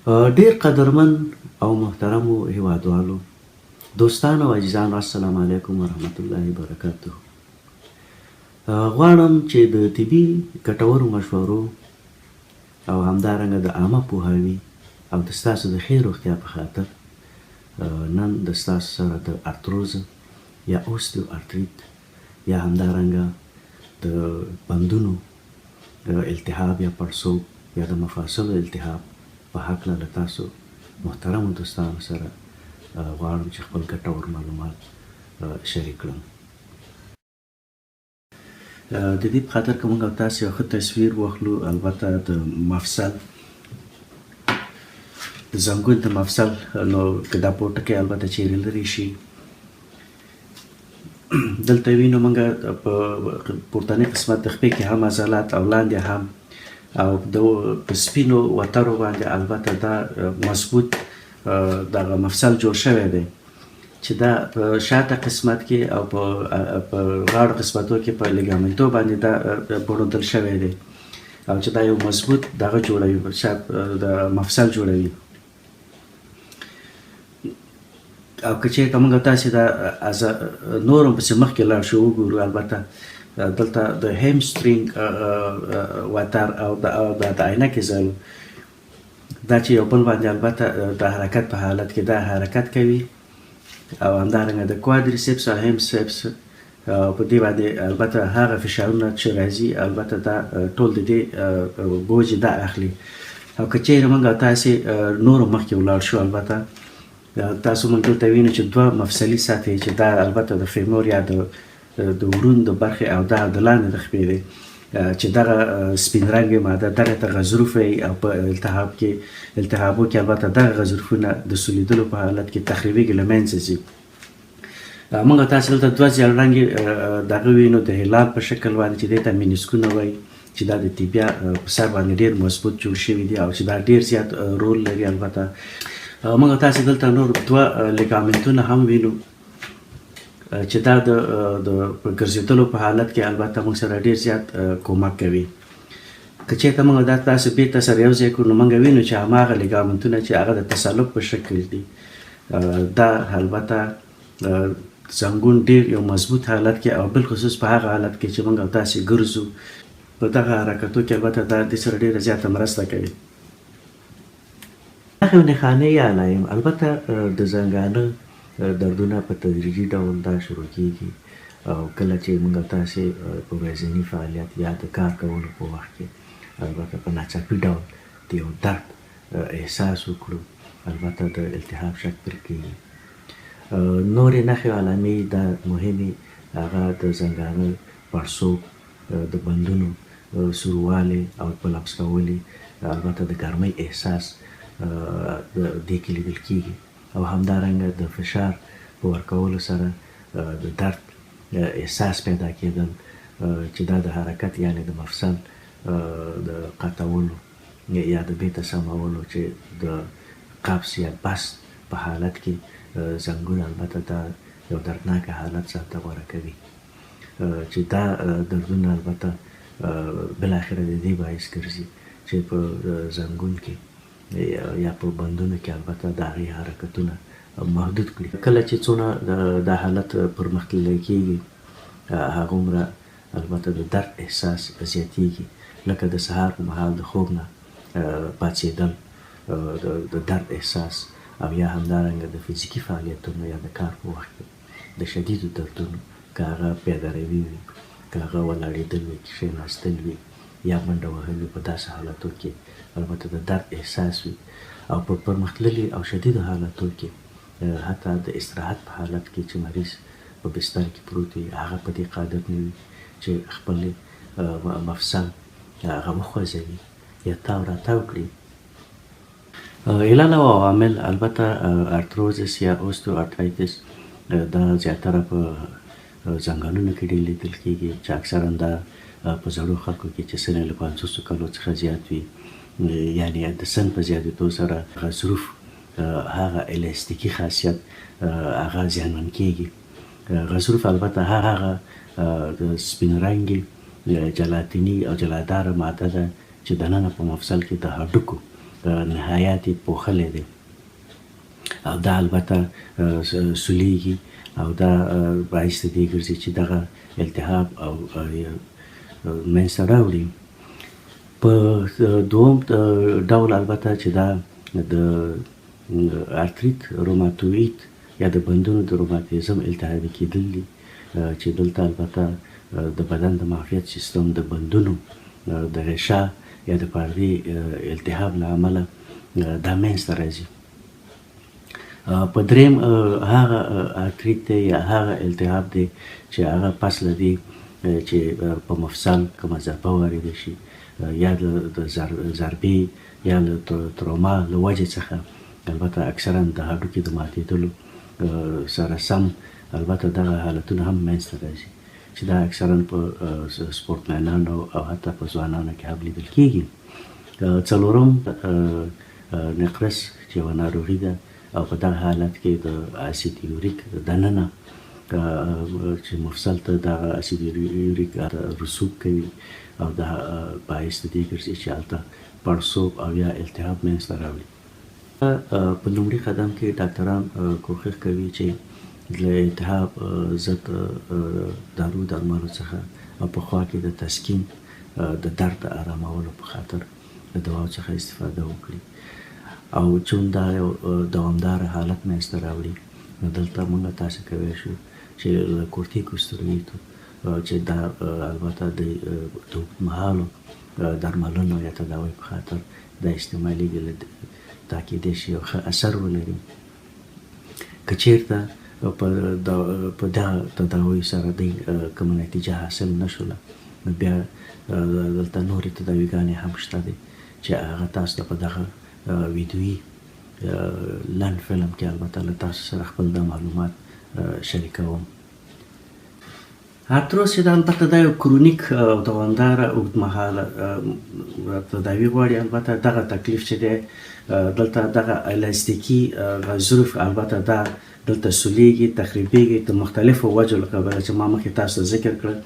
ډیر قدرمن او محترمو هیوادوالو، دوستانو او عزیزانو، السلام علیکم ورحمت الله وبرکاته. غواړم چې د طبي ګټورو مشورو او همدارنګه د عامه پوهاوي او د ستاسو د ښې روغتیا په خاطر نن د ستاسو سره د ارتروز یا اوستیو ارتریت یا همدارنګه د بندونو التهاب یا پړسوب یا د مفاصلو التهاب په هکله له تاسو محترمو دوستانو سره غواړم چې خپل ګټور معلومات شریک کړم. د دې په خاطر که موږ او تاسو یو ښه تصویر واخلو، البته د مفصل، د زنګون د مفصل، نو که دا پوټکی البته چیرې لرې شي، دلته وینو موږ په پورتني قسمت د خپې کې هم عضلات او لاندې هم، او د په سپینو وترو باندې البته دا مضبوط دغه مفصل جوړ شوی دی، چې دا په شاته قسمت کې او په غاړو قسمتو کې په لیګامنتو باندې دا بڼودل شوی دی، او چې دا یو مضبوط دغه جوړوي، د مفصل جوړوي. او که چېرته موږ تاسې دا نور هم پسې مخکې لاړ شو وګورو، البته دلته د هیمسترینګ وتر او د عینکې ځل، دا چې یو بل باندې البته د حرکت په حالت کې دا حرکت کوي، او همدارنګه د کوادریسپس او هیمسپس په دې باندې البته هغه فشارونه چې راځي، البته دا ټول د دې بوج دا اخلي. او که چیرې موږ تاسې نورو مخکې ولاړ شو، البته تاسو موږ دلته وینو چې دوه مفصلي سطحې، چې دا البته د فیمور یا د ورون د برخې او دا د لاندې د خپې دی، چې دغه سپین رنګې ماده دغه ته غضروف وایي، او په التهاب کې، التهابو کې البته دغه غضروفونه د سولیدلو په حالت کې تخریبېږي، له منځه ځي. موږ تاسو دلته دوه زیړ رنګې دغه وینو د هلال په شکل باندې، چې دې ته مینسکونه وایي، چې دا د تیبیا په سر باندې ډیر مضبوط جوړ شوي دي او چې دا ډیر زیات رول لري. البته موږ تاسو دلته نور دوه لیګامنتونه هم وینو، چې دا د ګرځېدلو په حالت کې البته موږ سره ډیر زیات کومک کوي. که چېرته موږ دا تاسو بیرته سره یو ځای کړو، نو موږ وینو چې هماغه لیګامنتونه چې هغه د تصلب په شکل دي، دا البته زنګون ډیر یو مضبوط حالت کې او بالخصوص په هغه حالت کې چې موږ او تاسې ګرځو، په دغه حرکتو کې البته دا دې سره ډیره زیاته مرسته کوي. نښې او نښانې یا علایم، البته د زنګانه دردونه په تدریجي ډول دا شروع کیږي، او کله چې موږ او تاسې په ورځني فعالیت یا د کار کولو په وخت کې البته په ناڅاپي ډول د یو درد احساس وکړو، البته د التهاب شک پرې کیږي. نورې نښې او علامې دا مهمې، هغه د زنګانه پړسوب، د بندونو سوروالی او په لمس کولې البته د ګرمۍ احساس دې کې لیدل کیږي، او همدارنګه د فشار په ورکولو سره د درد احساس پیدا کېدل، چې دا د حرکت یعنې د مفصل د قطعولو یا د بیرته سمولو چې د قبض یا بست په حالت کې زنګون البته دا یو دردناک حالت ځان ته غوره کوي، چې دا دردونه البته بالاخره د دې باعث ګرځي چې په زنګون کې یا په بندونو کې البته د هغې حرکتونه محدود کړي. کله چې څونه دا حالت پرمختللی کېږي، هغومره البته د درد احساس زیاتېږي، لکه د سهار په مهال د خوب نه پاڅېدل، د درد احساس، او یا همدارنګه د فزیکي فعالیتونو یا د کار په وخت کې د شدیدو دردونو، که هغه پیاده روي وي، که هغه ولاړېدل وي، کښېناستل وي یا منډه وهل وي، په داسې حالتو کې البته د درد احساس وي. او په پرمختللي او شدیدو حالتو کې حتی د استراحت په حالت کې چې مریض په بستر کې پروت وي، هغه په دې قادر نه وي چې خپل مفصل هغه وخوځوي یا تاو راتاو کړي. علل او عوامل، البته ارتروزس یا اوستو ارترایتس دا زیاتره په ځنګلونو کې ډېر لیدل کېږي، چې اکثرا دا په زړو خلکو کې چې سن یې له 50 کلو څخه زیات وي، یعنې د سن په زیاتېدو سره غضروف هغه الاستیکي خاصیت هغه زیانمن کېږي. غضروف البته هغه سپین رنګې جلاتیني او جلاداره ماده ده چې دننه په مفصل کې د هډوکو نهایت یې پوښلی دی او دا البته سولیږي او دا باعث د دې ګرځي چې دغه التهاب او منځته راوړي. په دوم ډول البته چې دا د ارتریت روماتوئید یا د بندونو د روماتیزم التهابي کېدل دي، چې دلته البته د بدن د معافیت سیستم د بندونو د غشا یا د پردې التهاب له امله دا منځته راځي. په دریم هغه ارتریت دی یا هغه التهاب دی چې هغه پس له دې چې په مفصل کومه ضربه وارده شي یا د ضربې یا له تروما له وجې څخه، البته اکثرا د هډوکي د ماتېدلو سره سم البته دغه حالتونه هم منځته راځي، چې دا اکثرا په سپورتمنانو او حتی په ځوانانو کې هم لیدل کېږي. څلورم نقرس چې یوه ناروغي ده او په دغه حالت کې د اسید یوریک دننه چې مفصل ته دغه اسید یوریک رسوب کوي او دا باعث د دې ګرځي چې هلته پړسوب او یا التهاب منځته راوړي. په لومړي قدم کې ډاکټران کوښښ کوي چې له التهاب ضد دارو درملو څخه او په خوا کې د تسکین د درد د ارامولو په خاطر له دواو څخه استفاده وکړي، او چون دا یو دوامداره حالت منځته راوړي نو دلته موږ تاسې کوی شو چې له کورتیکوسترویدو، چې دا البته د اوږدمهالو درملنو یا تداوۍ په خاطر دا استعمالیږي، دا کیدای شي یو ښه اثر ولري. که چیرته په دغه تداوۍ سره دی کومه نتیجه حاصل نه شوله نو بیا دلته نورې تداویګانې هم شته دي چې هغه تاسو ته په دغه ویدیويي لنډ فلم کې البته له تاسو سره خپل دا معلومات شریکوم. ارتروز چې ده البته دا یو کرونیک او دوامداره اوږدمهاله تداوي غواړي. البته دغه تکلیف چې دی دلته دغه الاستیکي غضروف البته دا دلته سولیږي، تخریبیږي، د مختلفو وجو له کبله چې ما مخکې تاسو ته ذکر کړل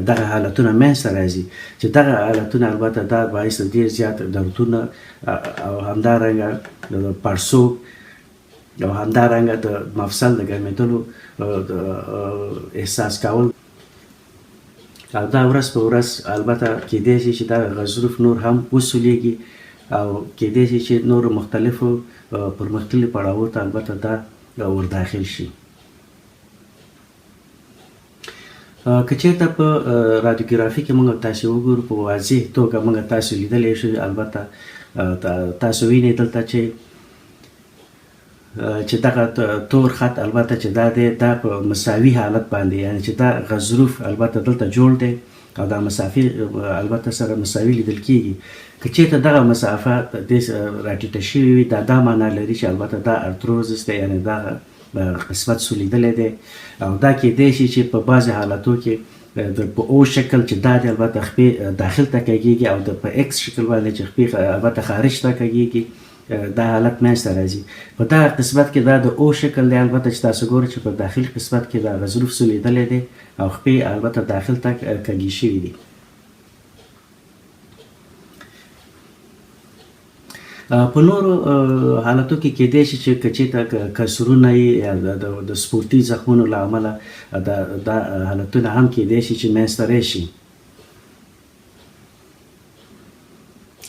دغه حالتونه منځته راځي، چې دغه حالتونه البته دا باعث د ډیر زیات دردونه او همدارنګه پړسوب او همدارنګه د مفصل د ګرمېدلو احساس کول، او دا ورځ په ورځ البته کېدای شي چې دا غضروف نور هم وسولېږي او کېدای شي چې نورو مختلفو پرمختللي پړاوو ته البته دا ورداخل شي. که چېرته په رادیوګرافي کې موږ تاسې وګورو په واضح توګه موږ تاسو لیدلی شو، البته تاسو وینئ دلته چې دغه تور خط البته چې دا دی دا په مساوي حالت باندې، یعنی چې دا غضروف البته دلته جوړ دی او دا مسافې البته سره مساوي لیدل کیږي. که چېرته دغه مسافه دې راټیټه شوې وي دا دا معنا لري چې البته دا ارتروزس دی، یعنی دغه قسمت سولیدلی دی، او دا کېدای شي چې په بعضې حالتو کې د په او شکل چې دا دی البته خپې داخل ته کږیږي او د په ایکس شکل باندې چې خپې البته خارج ته کږیږي دا حالت منځته راځي. په دغه قسمت کې دا د او شکل دی، البته چې تاسو ګورئ چې په داخلي قسمت کې دا غضروف سولیدلی دی او خپې البته داخل ته کږې شوي دي. په نورو حالتو کې کېدای شي چې که چېرته کسرونه یې یا د سپورتي زخمونو له امله دا حالتونه هم کېدای شي چې منځته راشي.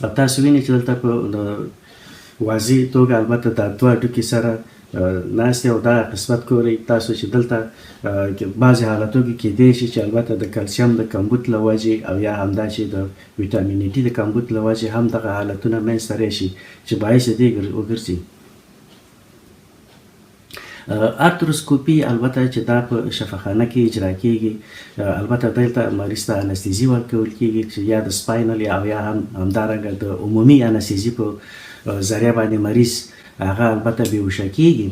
او تاسو وینئ چې دلته په واضح توګه البته دا دوه هډوکي سره ناست او دا قسمت ګورئ تاسو چې دلته بعضې حالتو کې کېدای شي چې البته د کلسیم د کمبود له وجې او یا همدا چې د ویټامین ډي د کمبود له وجې هم دغه حالتونه منځته راشي چې باعث دې وګرځي. ارتروسکوپي البته چې دا په شفاخانه کې اجرا کیږي، البته دلته مریض ته انستیزي ورکول کیږي چې یا د سپاینل یا او یا هم همدارنګه د عمومي انستیزي په ذریعه باندې مریض هغه البته بېهوشه کیږي.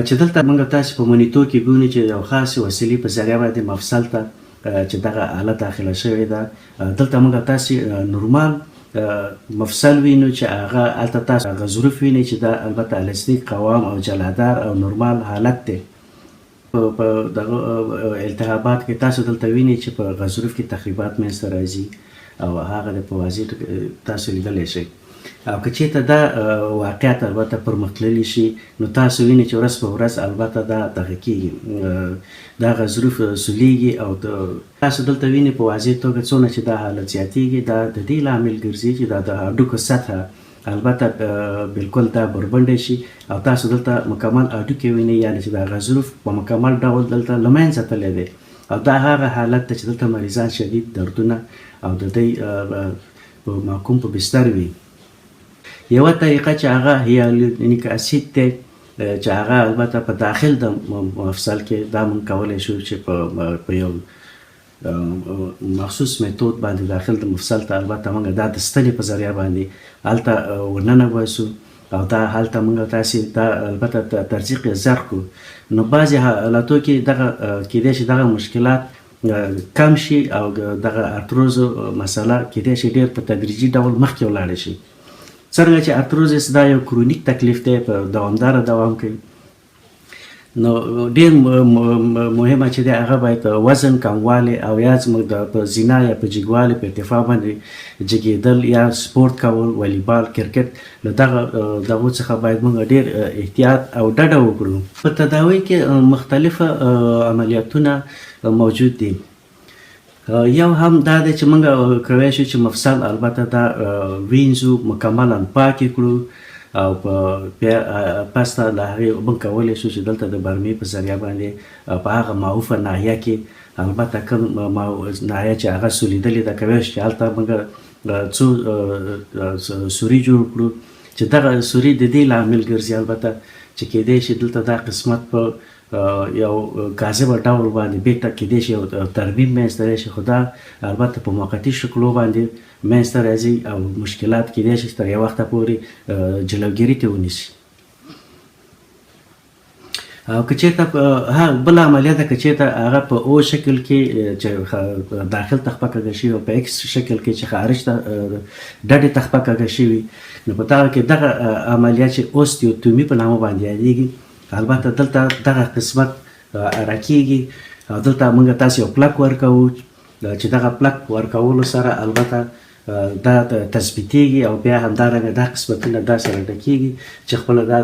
چې دلته موږ تاسو په مونیتور کې ګورو چې یو خاصې وسیلې په ذریعه باندې مفصل ته چې دغه آله داخله شوې ده، دلته موږ تاسو نورمال مفصل وینو چې هغه هلته تاسو هغه ظروف وینئ چې دا البته الاستیک قوام او جلادار او نورمال حالت دی. په دغه التهابات کې تاسو دلته وینئ چې په غضروف کې تخریبات منځته راځي او هغه د په واضح تاسو لیدلی شئ. او که چېرته دا واقعیت البته پرمختللي شي، نو تاسو وینئ چې ورځ په ورځ البته دا دغه کېږي، دا غضروف سولېږي. او تاسو دلته وینئ په واضح توګه څونه چې دا حالت زیاتېږي، دا د دې لامل ګرځي چې دا د هډوکو سطحه البته بالکل دا بربنډه شي، او تاسو دلته مکمل هډوکي وینئ، یعنې چې دا غضروف په مکمل ډول دلته له منځه تللی دی. او دا هغه حالت دی چې دلته مریضان شدید دردونه او د دوی په محکوم په بستر وي. یوه طریقه چې هغه هیالونیک اسید دی، چې هغه البته په داخل د مفصل کې دا مونږ کولی شو چې په یو مخصوص میتود باندې داخل د مفصل ته البته مونږ دا د ستنې په ذریعه باندې هلته ورننه باسو، او دا هلته مونږ تاسې دا البته ترزیق یې زرق کړو، نو بعضې حالاتو کې دغه کیدای شي دغه مشکلات کم شي، او دغه ارتروز مسله کیدای شي ډېر په تدریجي ډول مخکې ولاړه شي. څرنګه چې ارتروزس دا یو کرونیک تکلیف دی، په دوامداره دوام کوي، نو ډېر مهمه چې دی هغه باید وزن کموالی، او یا زموږ د په زینا یا په جګوالي په ارتفاع باندې جګېدل، یا سپورت کول، والیبال، کرکټ، له دغو څخه باید موږ ډېر احتیاط او ډډه وکړو. په تداوی کې مختلف عملیاتونه موجود دي. یو هم دا دی چې موږ کولی شو چې مفصل البته دا وینځو، مکملا پاک یې کړو، او بیا پسته له هغې موږ کولی شو چې دلته د برمې په ذریعه باندې په هغه معروفه ناحیه کې، البته کوم ناحیه چې هغه سولیدلې ده، کولی شو چې هلته موږ څو سوري جوړ کړو، چې دغه سوري د دې لامل ګرځي البته چې کیدای شي دلته دا قسمت په یو کاذب ډول باندې بیرته کیدای شي یو ترمیم منځته راشي، خو دا البته په موقتي شکلو باندې منځته راځي، او مشکلات کیدای شي چې تر یو وخته پورې جلوګیري ته ونیسي. او که چېرته بله عملیه ده، که چېرته هغه په او شکل کې چې داخل ته خپه کږه شوي، او په ایکس شکل کې چې خارج ته ډډې ته خپه کږه شوي، نو په دغه کې دغه عملیه چې اوستیوتومي په نامه باندې یادېږي، البته دلته دغه قسمت راکېږي، او دلته موږ تاسې یو پلک ورکوو، چې دغه پلک ورکولو سره البته دا تثبیتېږي، او بیا همدارنګه دا قسمتونه دا سره ډکېږي چې خپله دا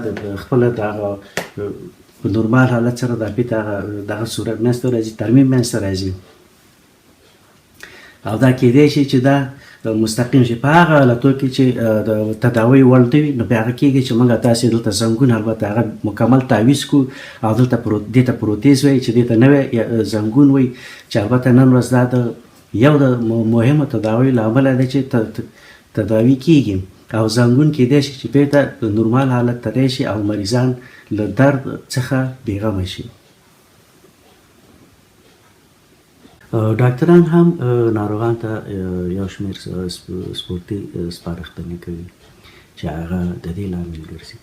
خپله دغه په نورمال حالت سره دا بیرته هغه دغه صورت منځته راځي، ترمیم منځته راځي. او دا کیدای شي چې دا مستقیم شي په هغه حالتو کې چې د تداوی وړ نه وي، نو بیا هغه کېږي چې موږ تاسې دلته زنګون البته هغه مکمل تعویض کړو، او دلته دې ته پروتیز وایي، چې دې ته نوی زنګون وایي، چې البته نن ورځ دا د یو د مهمو تداویو له امله دی چې تداوي کېږي، او زنګون کېدای شي چې بېرته نورمال حالت ته راشي، او مریضان له درد څخه بېغمه شي. ډاکتران هم ناروغان ته یو شمېر سپورتي سپارښتنې کوي، چې هغه د دې لامل ګرځي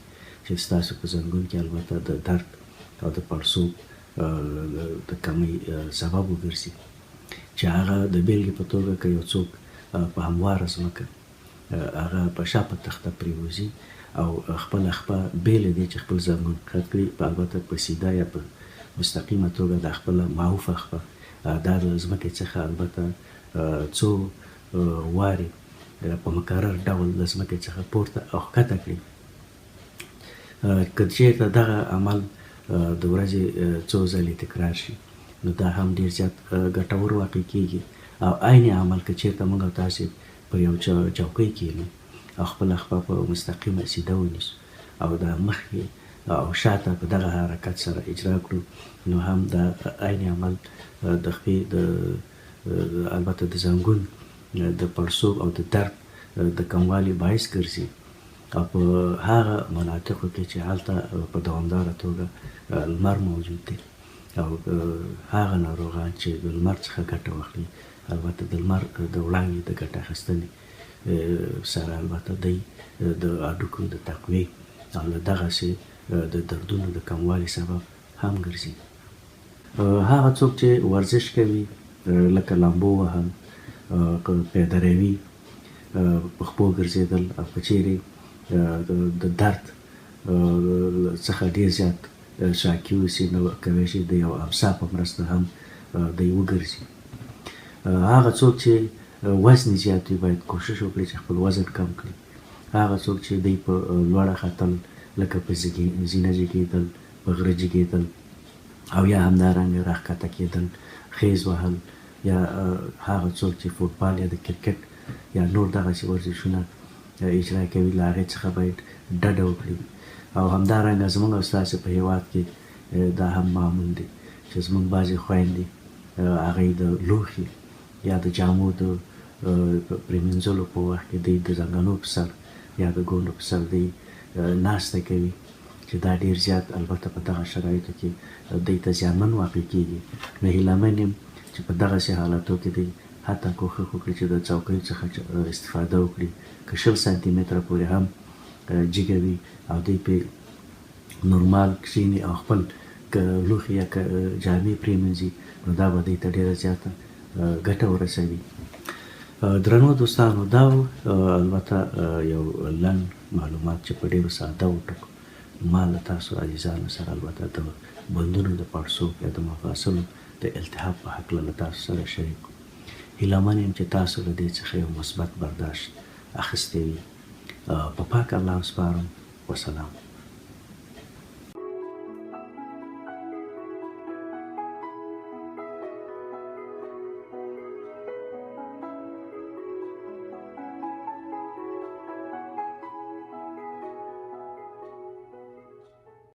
چې ستاسو په زنګون کې البته د درد او د پړسوب د کمۍ سبب وګرځي. چې هغه د بېلګې په توګه که یو څوک په همواره ځمکه هغه په شا په تخته پرېوځي، او خپله خپه بې له دې چې خپل زنګون قط کړي، په البته په سیده یا په مستقیمه توګه دا خپله معوفه خپه دا له ځمکې څخه البته څو وارې په مکرر ډول له ځمکې څخه پورته او ښکته کړي، که چېرته دغه عمل د ورځې څو ځلې تکرار شي، نو دا هم ډېر زیات ګټور واقع کېږي. او عین عمل که چېرته موږ او تاسې پر یو چوکۍ کېنو، او خپله خپه په مستقیمه سیده ونیسو، او دا مخکې او شاته په دغه حرکت سره اجرا کړو، نو هم دا عین عمل د خپې د البته د زنګون د پړسوب او د درد د کموالي باعث ګرځي. او په هغه مناطقو کې چې هلته په دوامداره توګه لمر موجود دی، او هغه ناروغان چې د لمر څخه ګټه واخلي، البته د لمر د وړانګې د ګټه اخیستنې سره البته دی د هډوکو د تقویې او له دغسې د دردونو د کموالي سبب هم ګرځي. هغه څوک چې ورزش کوي، لکه لامبو وهل، پیاده روي، په خپو ګرځېدل، او که چیرې د درد څخه ډېر زیات شاکي اوسي، نو کولی شي د یو امسا په مرسته هم دی وګرځي. هغه څوک چې وزن یې زیات وي، باید کوشش وکړي چې خپل وزن کم کړي. هغه څوک چې دوی په لوړه ختل، لکه په زینه جګېدل، په غره جګېدل او یا همدارنګه راښکته کېدل، خیز وهل، یا هغه څوک چې فوټبال یا د کرکټ یا نور دغسې ورزشونه اجرا کوي، له هغې څخه باید ډډه وکړي. او همدارنګه زموږ او ستاسې په هېواد کې دا هم معمول دی چې زموږ بعضې خویندې هغوی د لوښي یا د جامو د پرېمنځلو په وخت کې دوی د زنګنو په سر یا د ګونډو په سر دوی ناسته کوي، چې دا ډېر زیات البته په دغه شرایطو کې دوی ته زیانمن واقع کېږي. نو هیله من یم چې په دغسې حالتو کې دوی حتی کوښښ وکړي چې د څوکیو څخه استفاده وکړي، که 20 سانتي متره پورې هم جګه وي او دوی پرې نورمال کښېني او خپل که لوښي یا که جامې پرېمنځي، نو دا به دوی ته ډېره زیاته ګټه ورسوي. درنو دوستانو، دا و البته یو لنډ معلومات چې په ډېرو ساده و ټکو ما له تاسو عزیزانو سره البته د بندونو د پاړسوب یا د مفاصلو د التهاب په هکله له تاسو سره شریک کړو. هیله من یم چې تاسو له دې څخه یو مثبت برداشت اخیستی وي. په پاک الله سپارم. وسلام.